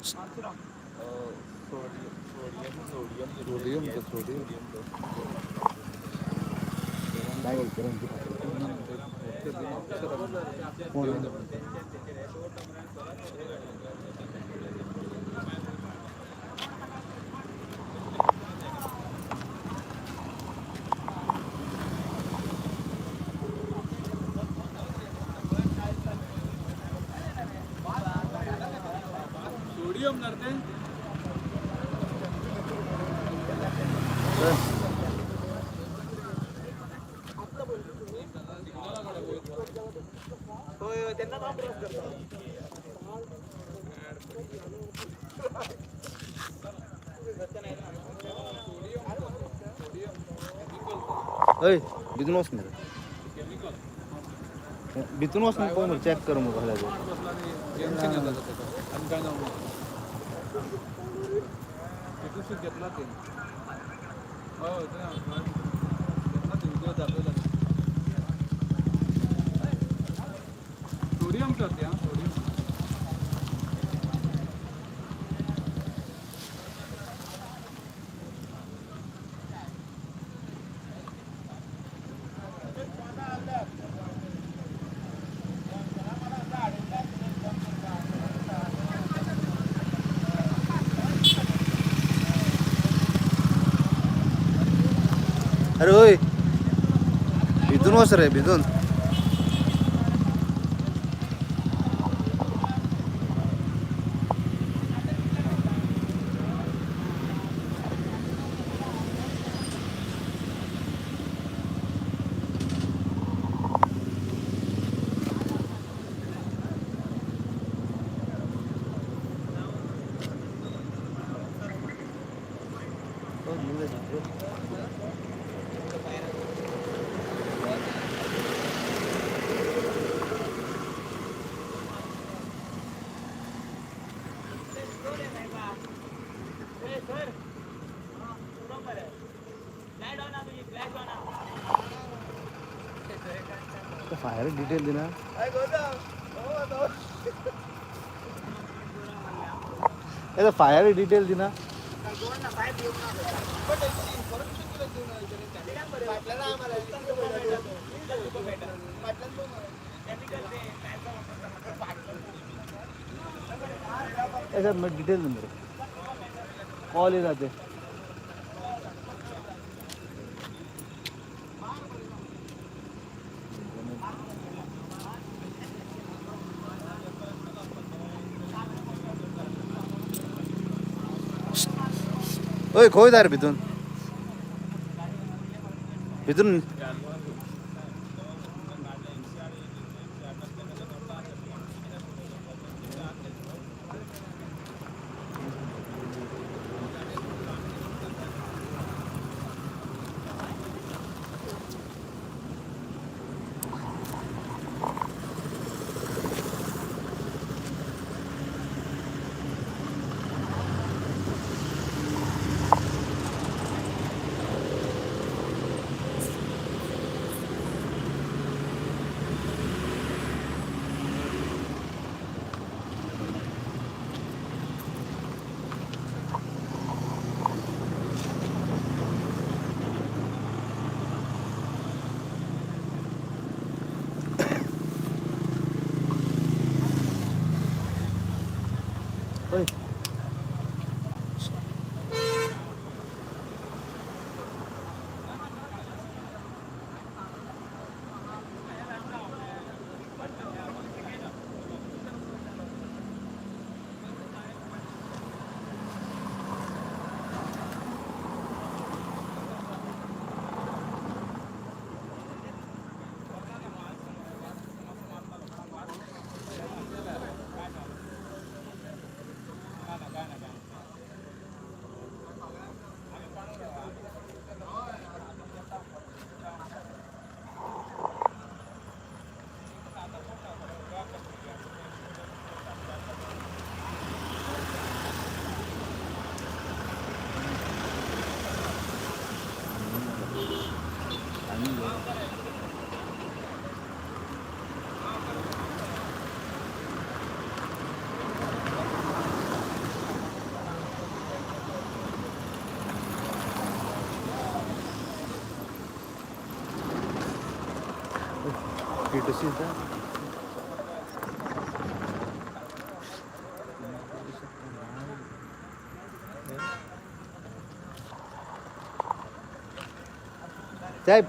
Sodium sodium. Sodium करते. अय, भितून वच मरे, भितून वच पळय मरे, चॅक कर मग घालायचं. बसला आणि रिएक्शन येतात त्याचं आणि काय नाव तिथून घेतला ते. हो, ते ना, घेतला ते व्हिडिओ दाखवला. सोडियम करते. हा, सोडियम. अरे ओय, भितून वच रे भितून. फायर डिटेल दिना. फायर डिटेल दिना. सर, मग डिटेल नंबर कॉल येत जाते. ओय, खोय दार भितून भितून. ओय. स्पीड अशी दिसता. साहेब,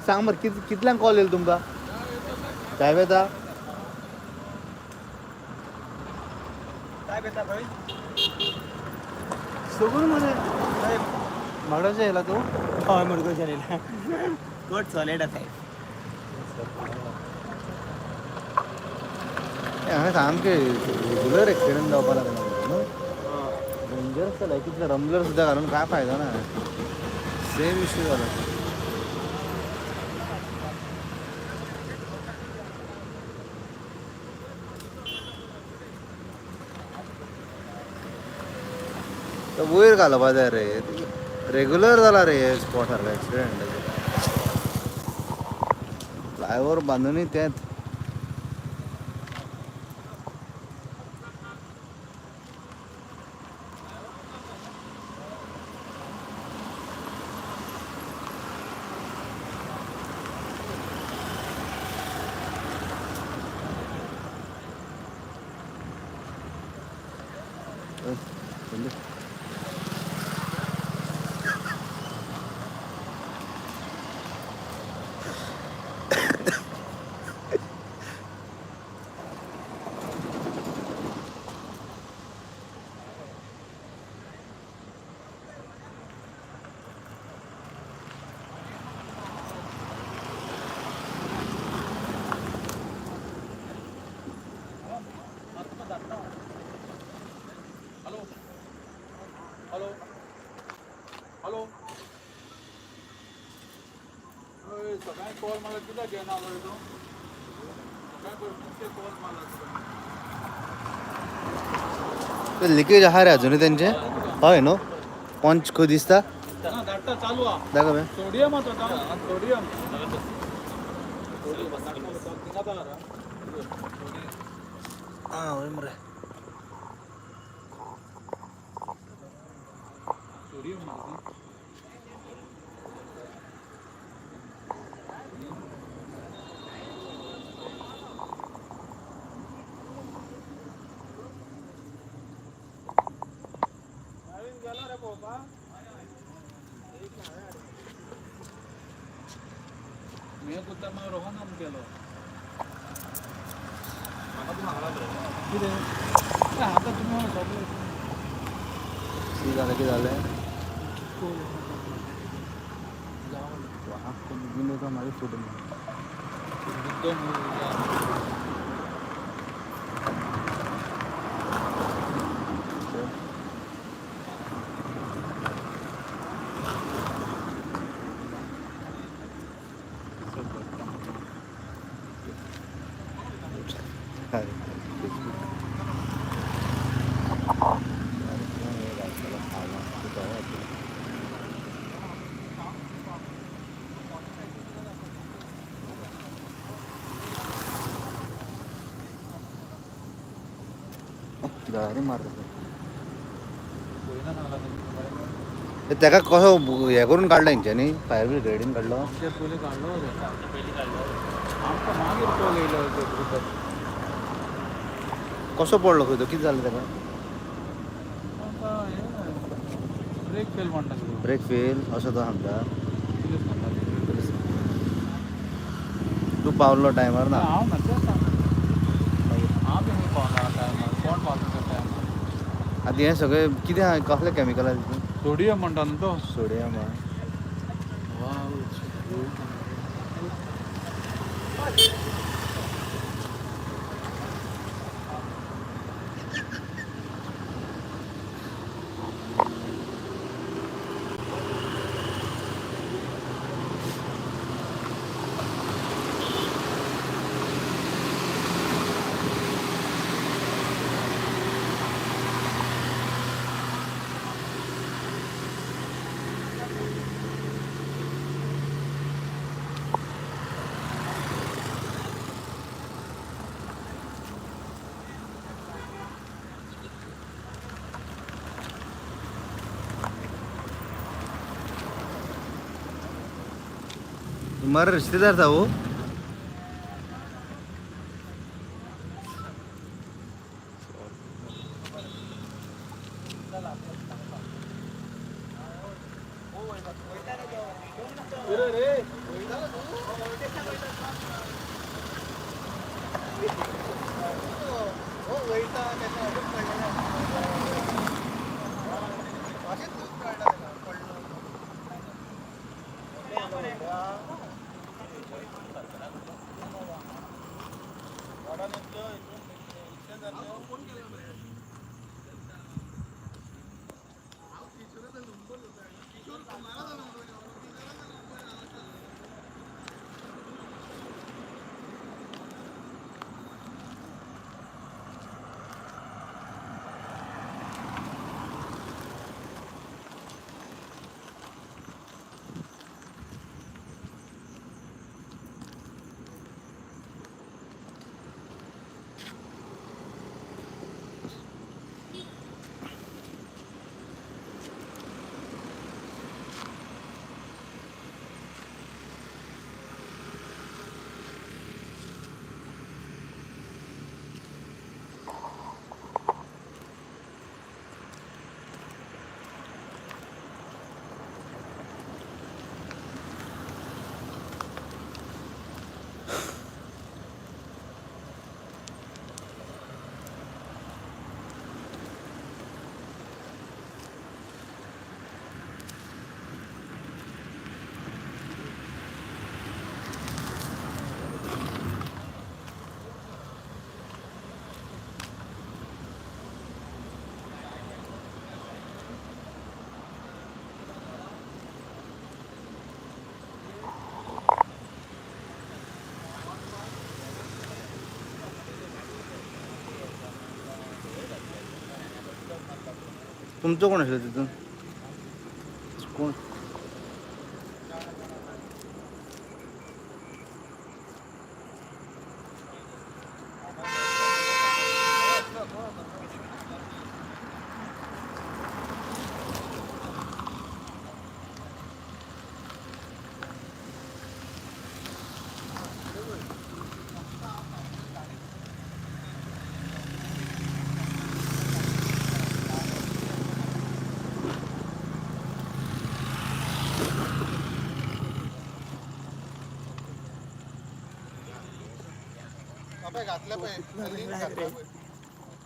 सांग मरे, कितल्यांक कॉल येयलो तुमकां? साहेब येता. साहेब येता खंय? सगळं मरे म्हाडाचे येयला तूं? हय, मडगांवच्यान येयला. गट सॉलिड आसा. हांगा सामकें रेगुलर एक्सिडंट जावपा लागला न्हू. डेंजरस जालां. कितले रमलर सुद्दां घालून काय फायदो ना, सेम इश्यू जाला. तो वयर घालपा जाय रे. रेगुलर जाला रे हे स्पॉट सारको एक्सिडंट. फ्लायओवर बांदूनय तेंच. हॅलो हॅलो हॅलो, हय, सकाळी कॉल मारला कित्याक घेना मरे तूं? सकाळी पळय कितके कॉल मारला तुका. ते लिकेज आहा रे अजुनूय तेंचे. हय न्हू, पंच खंय दिसता. ना, धाडटा, चालू आहा. दाखय बे. सोडियम आहा तो, सोडियम थिंगा. आं हय मरे. सोडियम मरे. नवीन गेला रे पळोवपाक. मी कुत्ता मागीर रोहन केलो. कितें आतां तुमी सगळें. कितें जालें, कितें जालें? बेगीन वता, मागीर फोटो. मुद्दम. अरे फेसबुक. गाडी मारता. पळयना सांगला. तेका कसो हें करून काडलो हेंच्यांनी, फायर ब्रिगेडीन काडलो. आमचे पयलीं काडलो रे, आमकां मागीर कॉल येयलो ते ग्रुपार. कसो पडलो खंय तो? कितें जालें तेका? आमकां हें ब्रेक फेल म्हणटा तुका. ब्रेक फेल असो तो सांगता. पुलीस म्हणटा. तूं पावलो टायमार ना? हांव ना, तें सांग. आमी खंय पावला टायमार? कोण पावता त्या टायमार? आतां हें सगळें कितें आहा? कसलें केमिकल आहा तितून? सोडियम म्हणटा न्हू तो. सोडियम आहा. वाव. तुम्हारा रिश्तेदार था वो? तुमचं कोण असेल तिथून? कोण?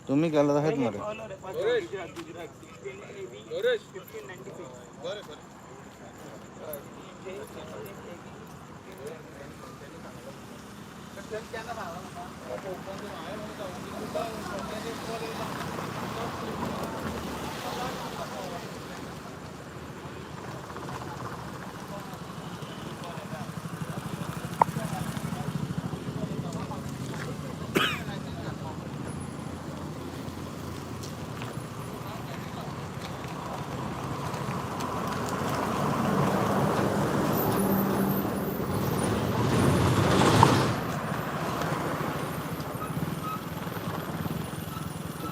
तुम्ही केला आहेत मरे.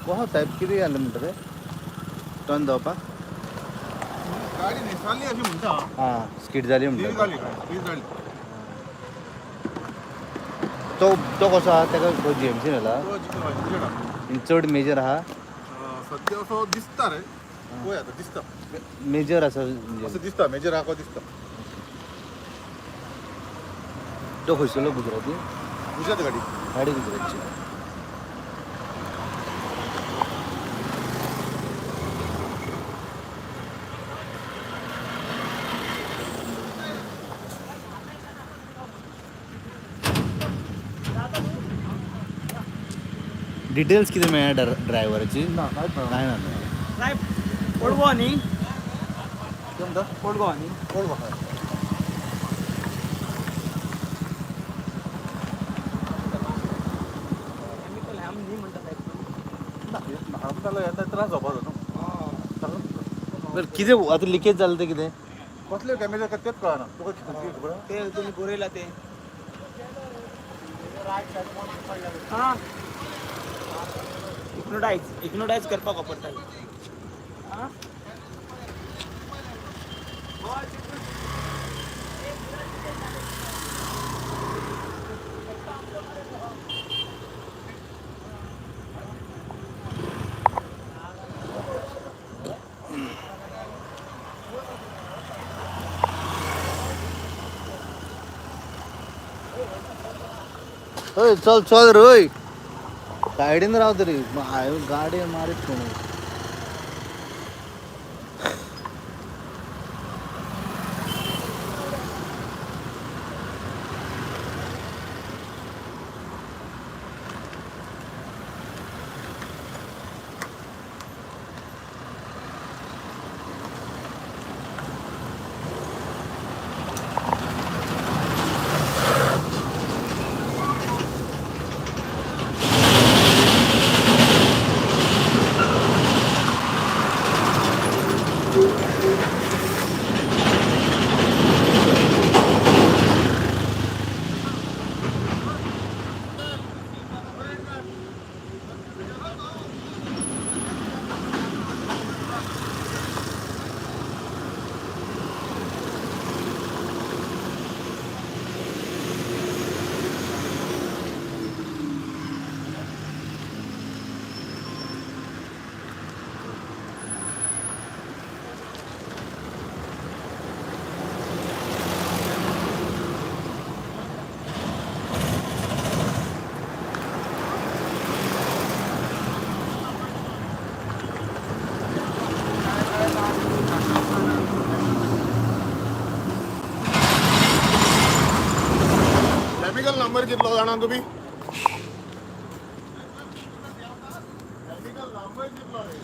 कोण साहेब किती घातलं म्हणटा ते टर्न जावपाक? गाडी न्हेसाली अशी म्हणटा. हां, स्कीट जाली ती म्हणटा. जाली काय ती जाली. तो तो कसो आहा ताका जीएमसी व्हेला? तो जिखला. चड मेजर आहा? सद्या असो दिसता रे, पळय आतां दिसता. मेजर आसा म्हणजे? असं दिसता, मेजर आहा दिसता. तो खंयसरलो? गुजराती? गुजरात गाडी. गाडी गुजरातची. डिटेल्स कितें मेळ्ळ्या ड्रायव्हराची? ना, कांयच मेळना. कांय ना. साहेब, ओल्ड गोवा न्ही? कितें म्हणटा? ओल्ड गोवा न्ही? कोण म्हाका केमिकल हॅम न्ही म्हणटा साहेब. ना, म्हाका जाल्यार येता त्रास जावपाचो न्हू. बरं, कितें आतां लिकेज जालें तें कितें? कसले डॅमेज आसा तेच कळना तुका. कितें खबर? ते तुम्ही बरयला ते. हां, इग्नोडायज इग्नोडायज करपाक वापरतात. हां. हय चल चल रोय, सायडीन राव तरी, गाडी मारीत कोण. केमिकल नंबर कितलो जाणा तुमी? केमिकल नंबर कितलो रे?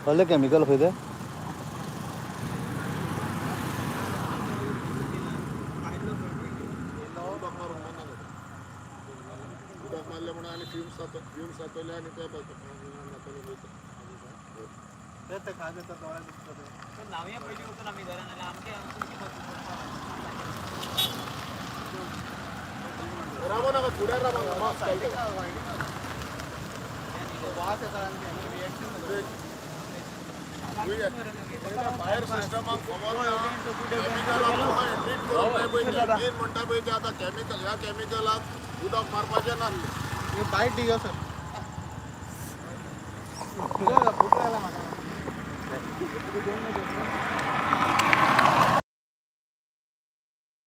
कसलें केमिकल खंय तें? उदक मारूंक बंद जाता. उदक मारलें म्हणून आनी फ्युम्स जाता, फ्युम्स जातले आनी ते जातले वयता. न्हावया पयलीं वचून आमी घरान, जाल्यार आमचे रावो नाका, फुड्यार रावो नाका, मास्क घालता. फायर सिस्टमाक खबर ना, केमिकलाक ट्रीट करूंक जाय पळय, मेन म्हणटा पळय ते आतां केमिकल, ह्या केमिकलाक उदक मारपाचें नासलें. बायट दी सर. भूक लागला म्हाका.